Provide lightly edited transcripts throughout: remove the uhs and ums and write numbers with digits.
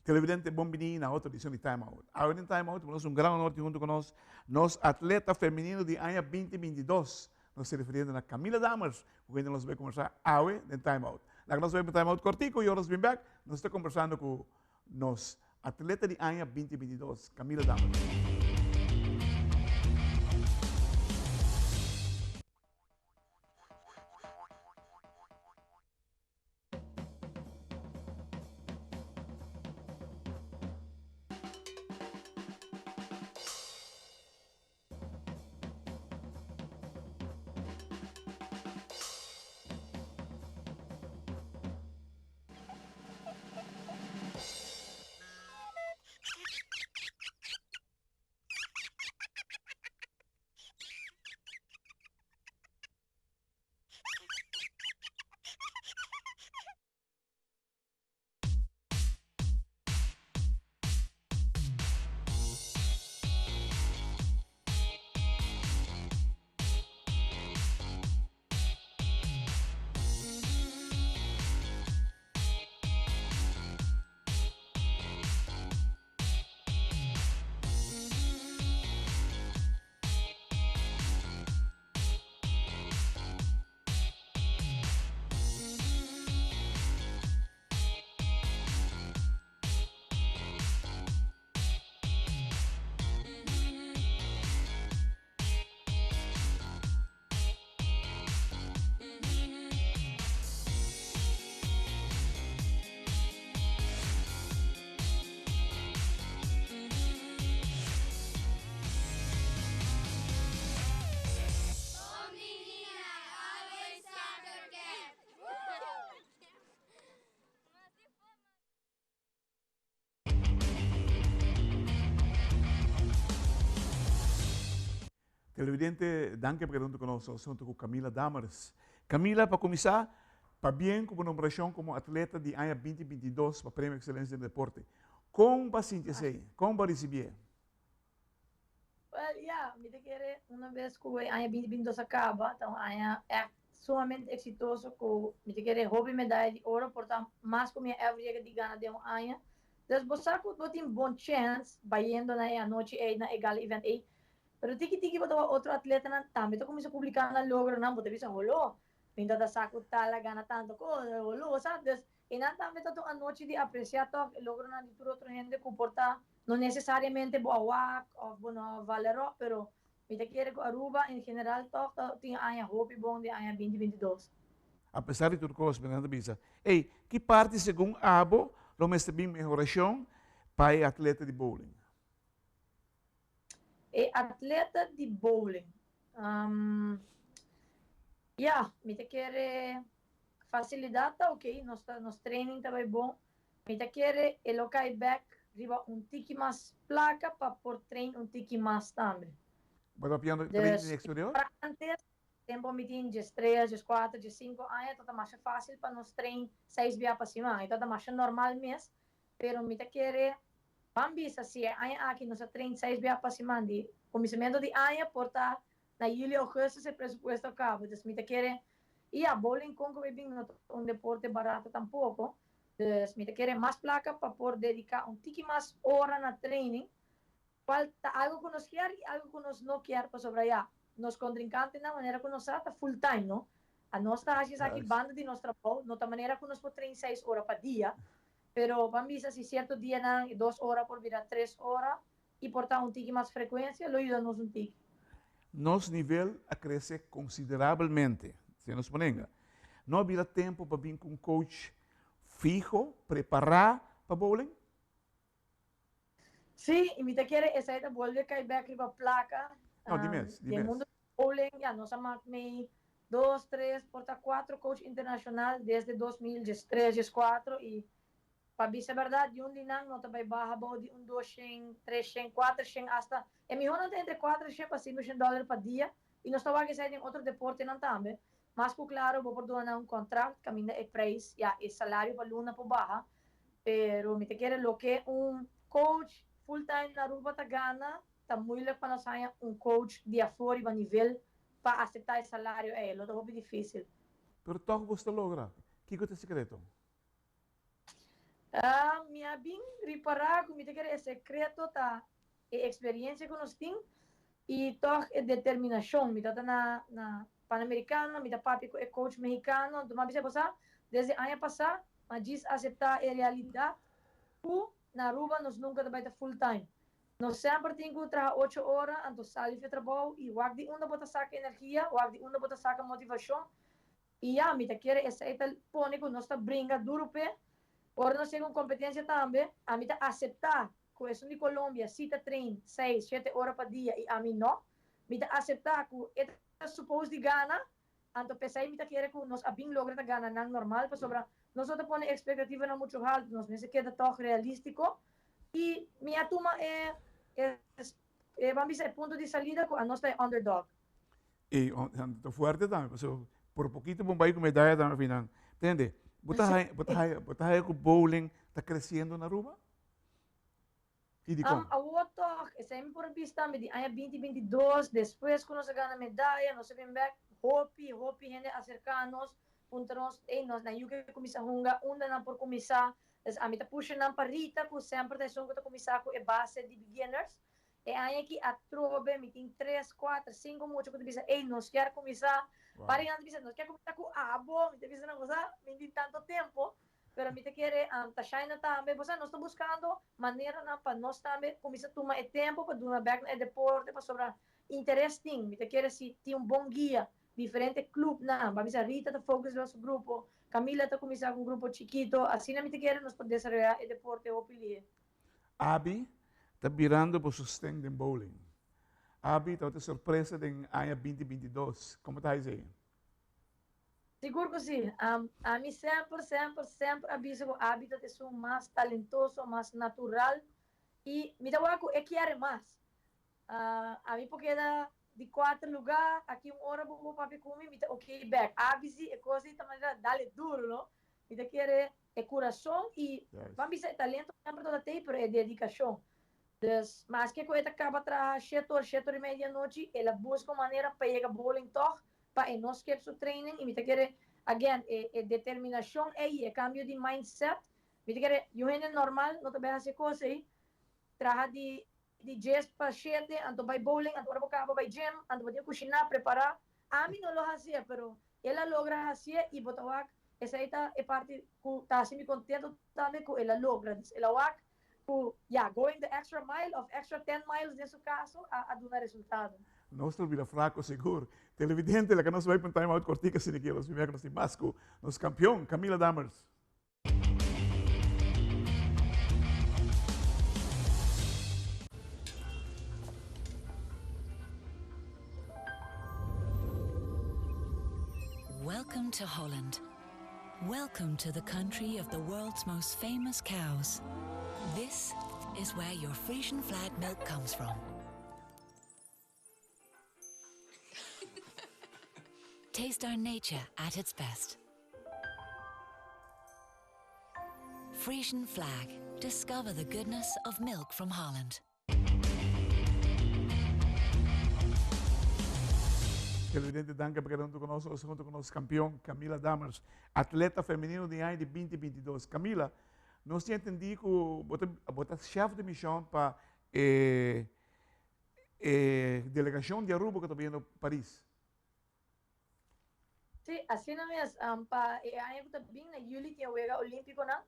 Televidente, bon bini na otro edicion di Time Out. Awe den Time Out nos un gran honor tin hunto cu nos, nos atleta femenino di aña 2022. Nos ta refiriendo na Camila Dammers, cu kende nos bay conversa awe den Time Out. Laga nos bay pa Time Out cortico y ora nos bin bek, nos ta conversando cu nos atleta di aña 2022, Camila Dammers. Televidente, danki pa keda huntu ku nos huntu ku Camila Dammers. Camila, pa kuminsá, pabien ku bo nombrashon komo atleta di aña binti 22 pa Premio Excelencia den Deporte. Kon bo a sinti esei? Kon bo a risibié? Well, ya, mi ta kere una bes ku e aña 2022 a kaba, ta un aña ègt sumamente eksitoso ku mi ta kere hopi medaya di oro, por ta mas ku mi a ever yega di gana den un aña. Dus bo sa ku bo tin bon chèns bayendo na e anochi ei, na e gala event ei. Pero tiki tiki bo ta wak otro atletanan tambe ta kuminsá publiká nan logronan, bo ta bisa holó, mi no ta sa ku tal a gana tantu kos, holó, sa. Dus einan tambe ta un anochi di apresiá tòg e logronan di tur otro hende ku por ta no nesesariamente bo a wak òf bo no a valeró, pero mi ta kere ku Aruba en general tòg ta tin aña hopi bon den aña 2022. Apesar di tur kos, mi nan ta bisa, Ey, ki parti segun abo lo mester bin mehorashon pa e atleta di bowling? E atleta di bowling. Um, ya, mi ta kere facilidad ta ok, nos ta, nos training ta bay bon. Mi ta kere e lo cay back riba un tiki mas placa pa por train un tiki mas tambe. Bo ta papiando training den exterior? Para antes, tempo mi tin 13, 14, 15 aña, tabata masha facil pa nos train seis bia pa siman. E tabata masha normal mes. Pero mi ta kere ban bisa si e aña aki nos a train seis bia pa siman di kuminsamentu di aña por ta na juli augustus e presupuesto a kaba. Dus mi ta kere i ya bowling kon ku bai bin no ta un deporte barato tampoko. Dus mi ta kere mas plaka pa por dediká un tiki mas ora na training kual ta algu ku nos kier i algu ku nos no kier pasobra ya nos kontrinkantenan manera ku nos sa ta full time no. Anos ta hasi esaki banda di nos trabou no ta manera ku nos por train seis ora pa dia. Pero ban bisa si cierto dianan e dos ora por bira tres ora y por ta un tiki mas frecuencia lo yuda nos un tiki. Nos nivel a crece considerablemente, si nos ponenga. No a bira tempo pa bin cu un coach fiho, prepara pa bowling? Sí, y mi ta kere esey ta bolbe cay bek riba placa. No, di mes, di Den mes. mundo di bowling, ya, nos a mak mey dos, tres, por ta cuatro coach internacional desde 2013, 14 y pa bisa berdad yun di nan no ta bay baha bao di un 200, 300, 400 hasta e miho nan ta entre 400 pa 500 dollar pa dia y nos ta wak esey den otro deportenan tambe. Mas cu claro bo por duna nan un contract caminda e prijs, ya, e salario pa luna por baha, pero mi ta kere loke un coach full time na Aruba ta gana ta moeilijk pa nos haña un coach di afor riba nivel pa acepta e salario ey, lo ta hopi dificil. Pero toch bo sta logra. Kico ta e secreto? Mi a bin ripará ku mi ta kere e sekreto ta e eksperiencia ku nos tin i tòg e determinashon. Mi tabata na na Panamericano, mi ta papia ku e coach mexicano, anto mi a bisa bo sa, desde aña pasá mi a djis aseptá e realidat ku na Aruba nos nunka ta bai ta full time. Nos semper tin ku traha ocho ora, anto sali for e trabou i wak di unda bo ta saka energia, wak di unda bo ta saka motivashon. I ya, mi ta kere esei ta pone ku nos ta bringa duru p'e. Ora nos yega un kompetensia tambe, ami ta aseptá ku esun di Colombia si ta train seis, shete ora pa dia i ami no. Mi ta aseptá ku e ta supos di gana, anto p'esei mi ta kere ku nos a bin logra ta gana nan normal pasobra nos no ta pone ekspektativanan muchu haltu, nos mester keda tòg realístiko. I mi a tuma e, e, e, ban bisa e punto di salida ku anos ta e underdog. E ta fuerte tambe, pasobra por poquito bon bai ku medaya tambe final. Tende, bo ta haya, bo ta haya, bo ta haya ku bowling ta creciendo na Aruba? I dikon? Awor tòg, esei mi por a bisa tambe di aña binti binti dos, despues ku nos a gana medaya, nos a bin bèk, hopi, hopi hende a aserká nos, puntra nos, ey, nos nan yu ke kuminsá hunga, unda nan por kuminsá? Des ami ta pusha nan pa Rita, ku semper ta esun ku ta kuminsá ku e base di beginners. E aña aki atrobe mi tin tres, kuater, sinku mucha ku ta bisa, ey, nos kier kuminsá. Par di nan ta bisa, nos kier kuminsá ku abo. Mi ta bisa nan, Bosa, mi tin tanto tempu, pero mi ta kere ta Shaina tambe. Bosa, nos ta buskando maneranan pa nos tambe kuminsá tuma e tempu pa duna bèk na e deporte, pasobra interes tin. Mi ta kere si tin un bon guia, diferente klupnan. Bo a bisa Rita ta focus riba su grupo, Camila ta kuminsá ku un grupo chikito. Asina mi ta kere nos por desaroyá e deporte hopi lihe. Abi ta birando bo sosten den bowling. Abi tabata sorpresa den aña binti binti dos. Como ta haci esey? Sigur cu si. Ami semper, semper, semper a bisa cu Abi ta esun mas talentoso, mas natural y mi ta wak cu e kier mas. Ami por keda di cuater lugar, aki un ora bo por papia cu mi, mi ta ok bek. Abi si e cos ey ta manera dale duro, no? Mi ta kere e curason y ban bisa e talento semper ta tey pero e dedicacion. Dus maske cu e ta caba traha shete or, shete or y media anochi, el a busca un manera pa yega bowling tog pa e no skip su training y mi ta kere again e e determinacion ey y e cambio di mindset mi ta kere yu hende normal no ta bay haci e cos ey traha di di dies pa shete anto bay bowling anto ora bo caba bay gym anto bo tin cushina prepara ami no lo haci'e pero El a logra hacié y bo ta wak esey ta e parti cu ta haci mi contento tambe cu el a logra. Dus el a wak cu ya, going the extra mile of extra ten miles den su caso a a duna resultado. Nos ta bira flaco sigur. Televidente, laga nos bai pa un time out cortico asina ki los bimia cu nos tin mas cu nos campeon Camila Dammers. Welcome to Holland. Welcome to the country of the world's most famous cows. This is where your Frisian flag milk comes from. Taste our nature at its best. Frisian flag. Discover the goodness of milk from Holland. Televidente, danki pa keda huntu ku nos. Nos huntu ku nos kampion Camila Dammers, atleta femenino di aña di binti binti dos. Camila, nos tin entendí ku bo ta bo ta chef de mishon pa e e delegashon di Aruba ku ta bayendo Paris. Sí, asina mes. Pa e aña ku ta bin, na yüli, tin e Wega Olímpikonan.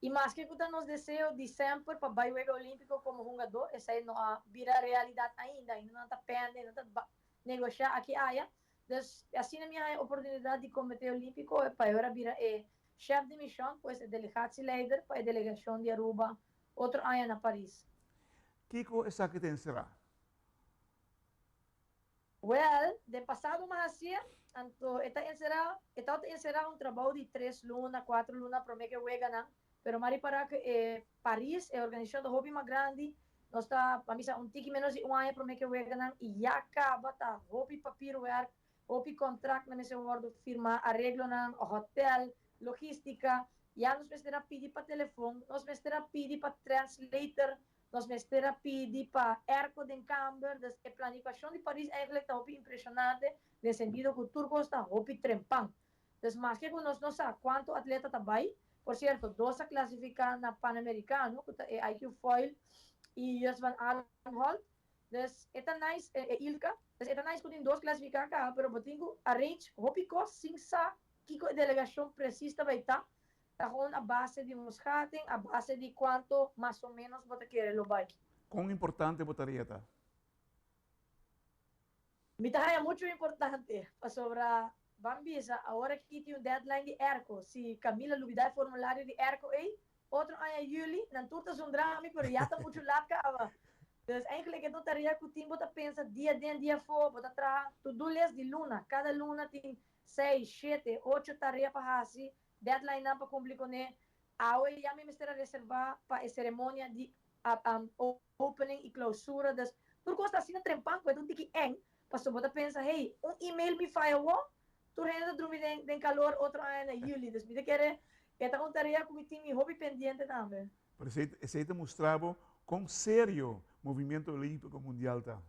I maske ku ta nos deseo di semper pa bai Wega Olímpiko komo hungadó, esei no a bira realidat ainda. Ainda nan ta pende, ainda ta negoshá aki aya. Dus, asina mi a haña oportunidat di Komité Olímpiko pa e ora bira e shèf di mishon, pues e delegatieleider pa e delegashon di Aruba otro aña na Paris. Kiko esaki ta enserá? Wèl, den pasado mi a hasié, anto e ta enserá, e tabata enserá un trabou di tres luna, kuater luna promé ku e weganan, pero mi a ripará ku e Paris, e organisashon ta hopi mas grandi, nos ta, pa mi sa, un tiki ménos di un aña promé ku e weganan i ya kaba ta hopi papierwerk, hopi kontraktnan mester wòrdu firmá, areglonan, hotèl, logístika, ya nos mester a pidi pa telefon, nos mester a pidi pa translator, Nos mester a pidi pa airco den kamber, dus e planifikashon di Paris eigenlijk ta hopi impreshonante den sentido ku tur kos ta hopi trempan. Dus maske ku nos no sa kuantu atleta ta bai, Por cierto, dos a clasifica na Panamericano, cu ta e IQ Foil y Just van Aanholt. Dus e ta nice, e Ilka. Dus e ta nice cu tin dos clasifica caba, pero bo tin cu arrange hopi cos sin sa kico e delegacion precies ta bay ta. Ta gewoon a base di un schatting, a base di cuanto mas o menos bo ta kere lo bay. Con importante bo tarea ta? Mi ta haya mucho importante, pasobra ban bisa, awor aki tin un deadline di airco. Si Camila lubida e formulario di airco ey, otro aña juli, nan tur ta zundra mi, pero ya ta mucho laat caba. Dus eigenlijk e ta un tarea cu tin bo ta pensa dia den dia afo, bo ta traha to-do list di luna. Cada luna tin seis, shete, ocho tarea pa haci, deadline nan pa cumpli cune. Awe ya mi mester a reserva pa e ceremonia di opening y clausura. Dus tur cos ta asina trempan cu e ta un tiki eng, pasobra bo ta pensa, hey, un email mi faya wo, tur hende ta drumi den calor otro aña na juli. Dus mi ta kere e ta un tarea cu mi tin mi hopi pendiente tambe. Pero esey ta mustra bo con serio Movimiento Olimpico Mundial ta.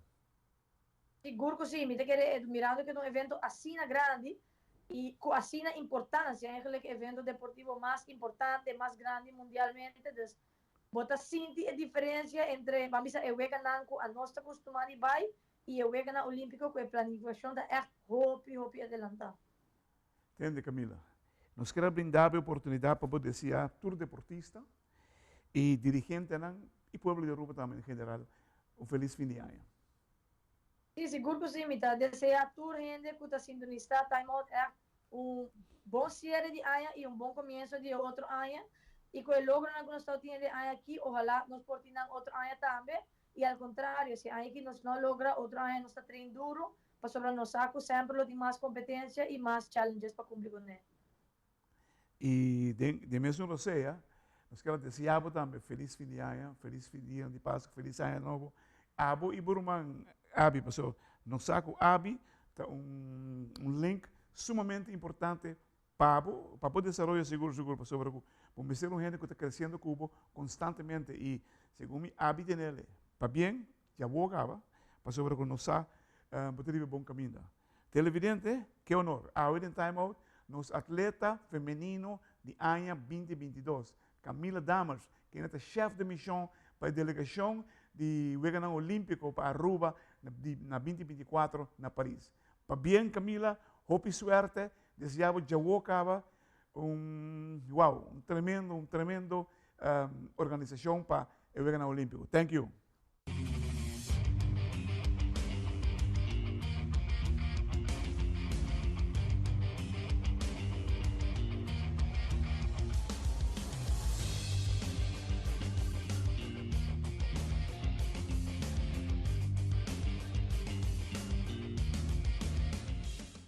Sigur cu si, mi ta kere mirando cu e ta un evento asina grandi y cu asina importancia, eigenlijk e evento deportivo mas importante, mas grandi mundialmente, dus bo ta sinti e diferencia entre, ban bisa, e weganan cu anos ta costuma di bay y e weganan olimpico, cu e planificacion ta echt hopi, hopi adelanta. Tende, Camila, nos kier a brinda bo e oportunidad pa bo desea tur deportista y dirigentenan y pueblo di Aruba tambe en general un feliz fin di aña. Si, sigur cu si. Mi ta desea tur hende cu ta sintonisa Time Out echt un bon cierre di aña y un bon comienzo di otro aña. Y cu e logronan cu nos ta obteniendo e aña aki, ojalá nos por tin nan otro aña tambe. Y al contrario, si aña aki nos no logra, otro aña nos ta train duro, pasobra nos sa cu semper lo tin mas competencia y mas challenges pa cumpli cu ne. Y den mesun rosea, nos kier a desea bo tambe feliz fin di aña, feliz fin di di Pascu, feliz aña nobo. Abo y bo ruman Abi, pasobra nos sa cu Abi ta un link sumamente importante pa bo, pa bo desaroyo sigur sigur, pasobra cu bo mester un hende cu ta creciendo cu bo constantemente y segun mi Abi tenele pabien, dja bo caba, pasobra cu nos sa bo ta riba e bon caminda. Televidente, ke honor! Awe den Time Out, nos atleta femenino di aña 2022, Camila Dammers, kende ta chef de mission pa e delegacion di Weganan Olimpico pa Aruba na 2024 na Paris. Pabien Camila, hopi suerte, desea bo djawo caba un, wow, un tremendo, un tremendo organisacion pa e Weganan Olimpico. Thank you.